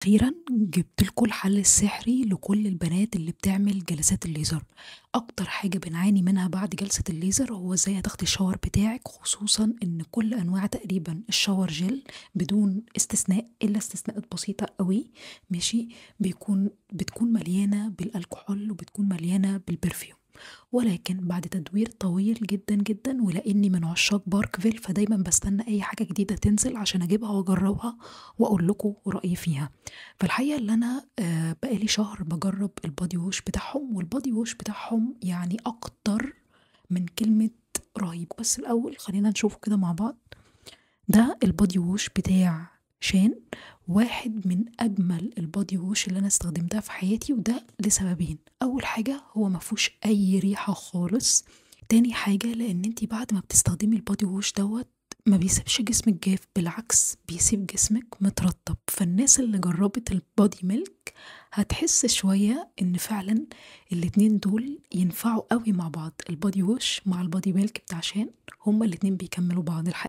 أخيرًا جبت لكم الحل السحري لكل البنات اللي بتعمل جلسات الليزر. أكتر حاجة بنعاني منها بعد جلسة الليزر هو إزاي هتاخدي ال shower بتاعِك، خصوصًا إن كل أنواع تقريبًا ال shower gel بدون استثناء إلا استثناءات بسيطة أوي، ماشي، بتكون مليانة بالالكحول وبتكون مليانة بال perfume. ولكن بعد تدوير طويل جدًا جدًا، ولإني من عشاق باركفيل فدايمًا باستنى أي حاجة جديدة تنزل عشان أجيبها وأجربها وأقول لكم رأيي فيها. فالحقيقة اللي أنا بقى لي شهر باجرب ال body wash بتاعهم، وال body wash بتاعهم يعني أكتر من كلمة رهيب. بس الأول خلينا نشوفه كده مع بعض. ده ال body wash بتاع شان، واحد من أجمل ال body wash اللي أنا استخدمتها في حياتي، وده لسببين. أول حاجة هو ما فيهوش أي ريحة خالص. تاني حاجة لأن انتي بعد ما بتستخدمي ال body wash دوت ما بيسيبش جسمك جاف، بالعكس بيسيب جسمك مترطب. فالناس اللي جربت ال body milk هتحس شوية ان فعلا الاتنين دول ينفعوا قوي مع بعض، ال body wash مع ال body milk بتاع شان، هما الاتنين بيكملوا بعض الحقيقة.